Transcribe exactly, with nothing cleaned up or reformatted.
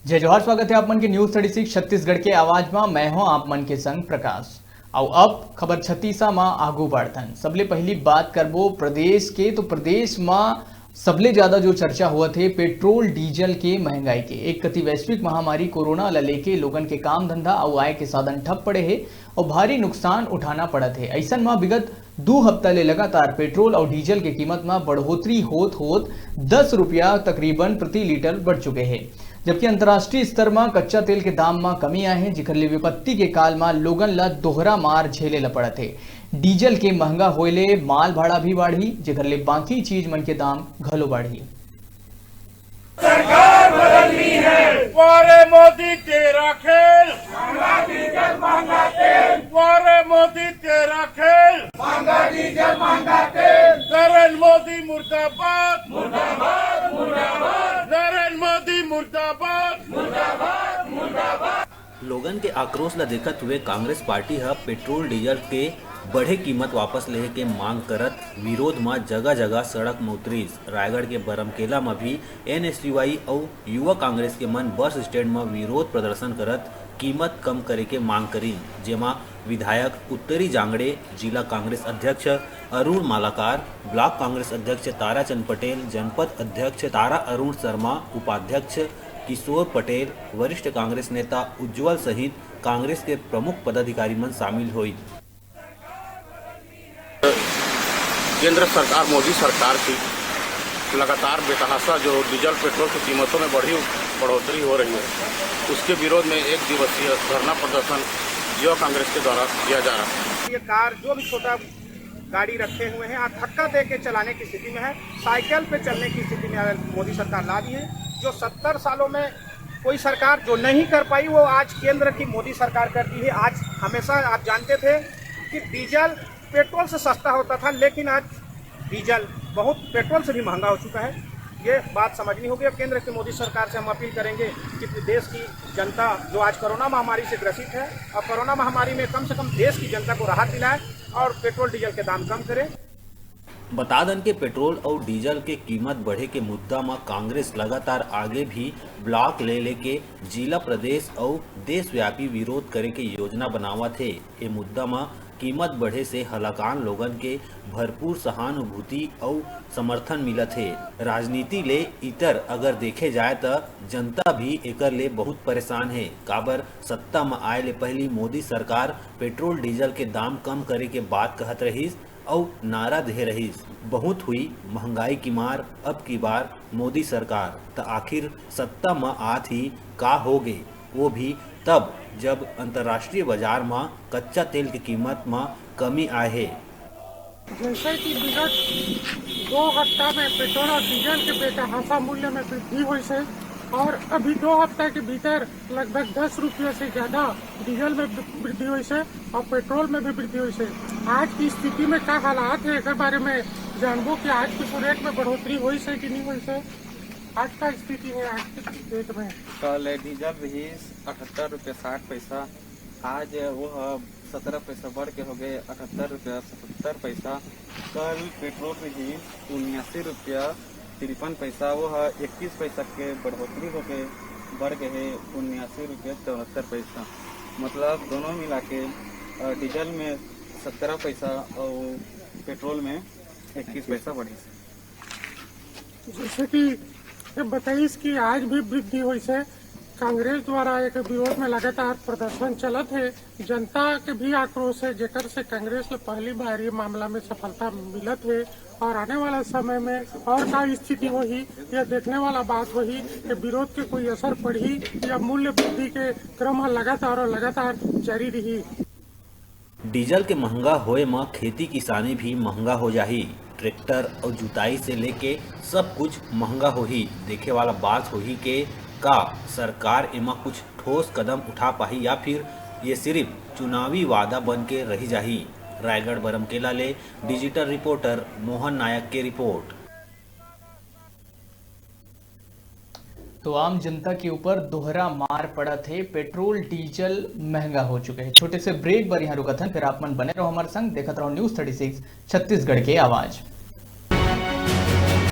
जय जोहार, स्वागत है आप मन के News Thirty Six छत्तीसगढ़ के आवाज मा। मैं हूं आप मन के संग प्रकाश। अउ अब खबर छत्तीसा मा आगू बढ़थन। सबले पहली बात करबो प्रदेश के, तो प्रदेश मा सबले ज्यादा जो चर्चा होवत हे पेट्रोल डीजल के महंगाई के। एक कति वैश्विक महामारी कोरोना ला लेके लोगन के काम धंधा अउ आय के साधन ठप पड़े हे अउ भारी नुकसान उठाना पड़त हे। अइसन मा विगत दू हफ्ता ले लगातार पेट्रोल अउ डीजल के कीमत मा बढ़ोतरी होत होत दस रुपया तकरीबन प्रति लीटर बढ़ चुके हे, जबकि अंतर्राष्ट्रीय स्तर मा कच्चा तेल के दाम मा कमी आए हे, जेकर ले विपत्ति के काल मा लोगन ला दोहरा मार झेले ला पड़त हे। डीजल के महंगा होए ले माल भाड़ा भी बाढ़ही, जेकर ले बाकी चीज मन के दाम घलो बाढ़ही। सरकार बदलनी है। वारे मोदी तेरा खेल, महंगा डीजल महंगा तेल। वारे मोदी तेरा खेल, महंगा डीजल महंगा तेल। नरेंद्र मोदी मुर्दाबाद, मुर्दाबाद, मुर्दाबाद। नरेंद्र मोदी मुर्दाबाद, मुर्दाबाद, मुर्दाबाद। लोगन के आक्रोश ल देखत हुए कांग्रेस पार्टी ह पेट्रोल डीजल के बढ़े कीमत वापस लेहे के मांग करत विरोध म जगह-जगह सड़क म उतरिस। रायगढ़ के बरमकेला म भी एनएसयूआई अउ युवा कांग्रेस के मन बस स्टैंड म विरोध प्रदर्शन करत कीमत कम करे के मांग करिन, जेमा विधायक उत्तरी जांगड़े, जिला कांग्रेस अध्यक्ष अरुण मालाकार, ब्लॉक कांग्रेस अध्यक्ष ताराचंद पटेल, जनपद अध्यक्ष तारा अरुण शर्मा, उपाध्यक्ष किशोर पटेल, वरिष्ठ कांग्रेस नेता उज्जवल सहित कांग्रेस के प्रमुख पदाधिकारी मन शामिल होइन। केंद्र सरकार, मोदी सरकार की लगातार बेतहाशा जो डीजल पेट्रोल की कीमतों में बढ़ी बढ़ोतरी हो रही है, उसके विरोध में एक दिवसीय धरना प्रदर्शन युवा कांग्रेस के द्वारा किया जा रहा है। ये कार, जो भी छोटा गाड़ी रखे हुए हैं, आज धक्का दे के चलाने की स्थिति में है, साइकिल पे चलने की स्थिति में मोदी सरकार ला दी है। जो सत्तर सालों में कोई सरकार जो नहीं कर पाई, वो आज केंद्र की मोदी सरकार कर दी है। आज हमेशा आप जानते थे कि डीजल पेट्रोल से सस्ता होता था, लेकिन आज डीजल बहुत पेट्रोल से भी महंगा हो चुका है। ये बात समझनी होगी। और केंद्र की मोदी सरकार से हम अपील करेंगे कि देश की जनता जो आज कोरोना महामारी से ग्रसित है, और कोरोना महामारी में कम से कम देश की जनता को राहत दिलाए और पेट्रोल डीजल के दाम कम करें। बता दन के पेट्रोल अउ डीजल के कीमत बढ़े के मुद्दा म कांग्रेस लगातार आगे भी ब्लॉक ले लेके जिला, प्रदेश अउ देशव्यापी विरोध करे के योजना बनावत हे। ए मुद्दा म कीमत बढ़े से हलाकान लोगन के भरपूर सहानुभूति अउ समर्थन मिलत हे। राजनीति ले इतर अगर देखे जाए त जनता भी एकर ले बहुत परेशान हे, काबर सत्ता म आए ले पहिली मोदी सरकार पेट्रोल डीजल के दाम कम करे के बात कहत रहिस अउ नारा दे रहिस, बहुत हुई महंगाई की मार, अब की बार मोदी सरकार। त आखिर सत्ता म आत ही का हो गे, वो भी तब जब अंतर्राष्ट्रीय बाजार म कच्चा तेल के कीमत म कमी आए हे। जैसे कि विगत दो हफ्ता में पेट्रोल और डीजल के बेतहाशा मूल्य में वृद्धि होइस हे और अभी दो हफ्ता के भीतर लगभग दस रुपये से ज्यादा डीजल में वृद्धि होइस हे और पेट्रोल में भी वृद्धि होइस हे। आज की स्थिति में का हालात हे, एकर बारे में जानबो कि आज कुछ रेट में बढ़ोतरी होइस हे कि नहीं होइस हे, आज का स्थिति हे आज के डेट में। कल डीजल रहिस अठहत्तर रुपये साठ पैसा, आज वो ह सत्रह पैसा बढ़ के हो गए अठहत्तर रुपया सतहत्तर पैसा। कल पेट्रोल रहिस उन्यासी रुपया तिरपन पैसा, वो ह इक्कीस पैसा के बढ़ोतरी होके बढ़ गए हे उन्यासी रुपया चौहत्तर पैसा। मतलब दोनों मिला के अ, डीजल में सत्रह पैसा और पेट्रोल में इक्कीस पैसा बढ़िस। जैसे कि ये बताइस कि आज भी वृद्धि होइस हे। कांग्रेस द्वारा एक विरोध में लगातार प्रदर्शन चलत हे। जनता के भी आक्रोश हे, जेकर से कांग्रेस ल पहली बार ये मामला में सफलता मिलत हे और आने वाला समय में और का स्थिति होही, यह देखने वाला बात होही कि विरोध के कोई असर पड़ही या मूल्य वृद्धि के क्रम ह लगातार और लगातार जारी रही। डीजल के महंगा होए म खेती किसानी भी महंगा हो जाही। ट्रैक्टर अउ जुताई से लेके सब कुछ महंगा होही। देखे वाला बात होही के का सरकार एमा कुछ ठोस कदम उठा पाही या फिर ये सिर्फ चुनावी वादा बन के रही जाही। रायगढ़ बरमकेला ले डिजिटल रिपोर्टर मोहन नायक के रिपोर्ट। तो आम जनता के ऊपर दोहरा मार पड़त हे, पेट्रोल डीजल महंगा हो चुके हे। छोटे से ब्रेक बर यहाँ रुकत हन, फिर आप मन बने रहो हमारे संग, देखत रहो News Thirty Six छत्तीसगढ़ के आवाज।